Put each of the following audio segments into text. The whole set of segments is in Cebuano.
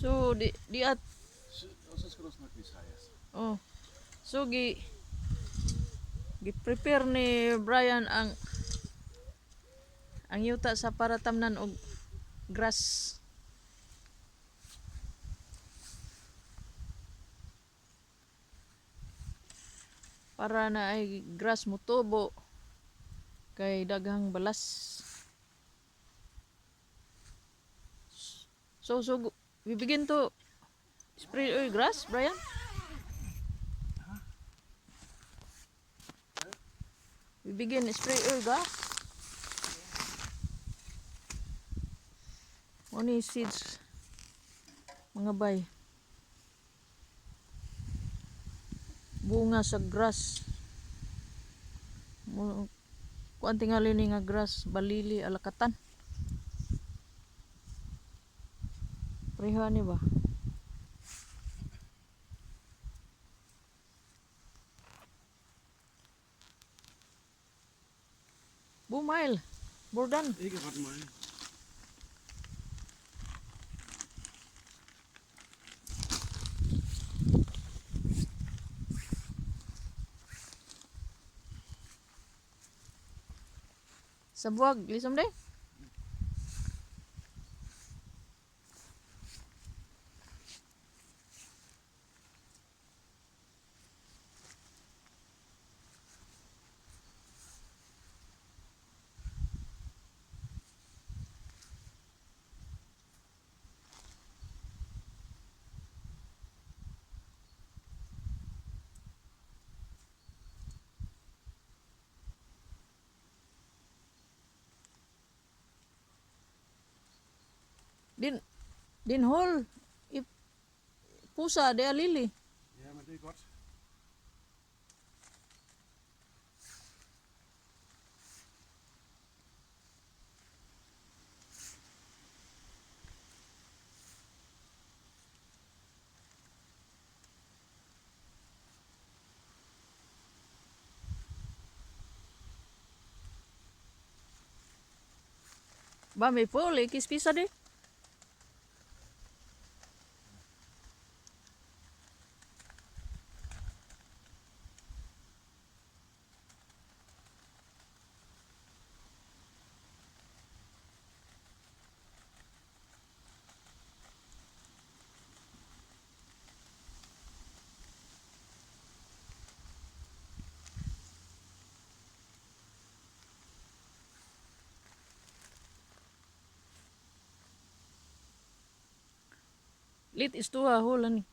So di at Og så skal du snakke Visayas. Oh. So gi prepare ni Brian ang yuta sa para tamnan og grass. Para na ay grass mutubo kay daghang balas. So we begin to spray oil grass, Brian? We begin spray oil grass. Only seeds, mga bay. Bunga sa grass. Kuan tingali ni nga grass, balili alakatan. Pareho ni ba? Bumail. Bordan. Ikke ret meget. Sa buwag, lisom de. Din hol. I pusa de alili. Ja, men det er godt. Ba may pol ikis pisa de. Lit is tuha hol ani.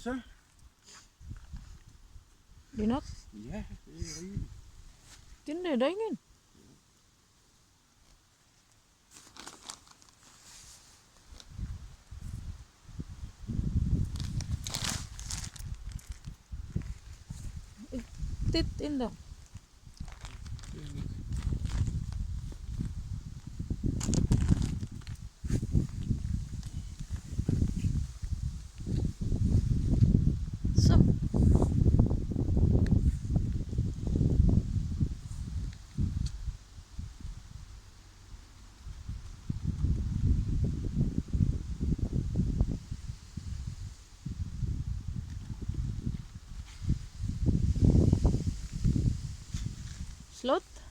Så. Dinot. Ja, det er rigeligt. Tinde daingin. Tit inda. Det er nok. So. Sloth?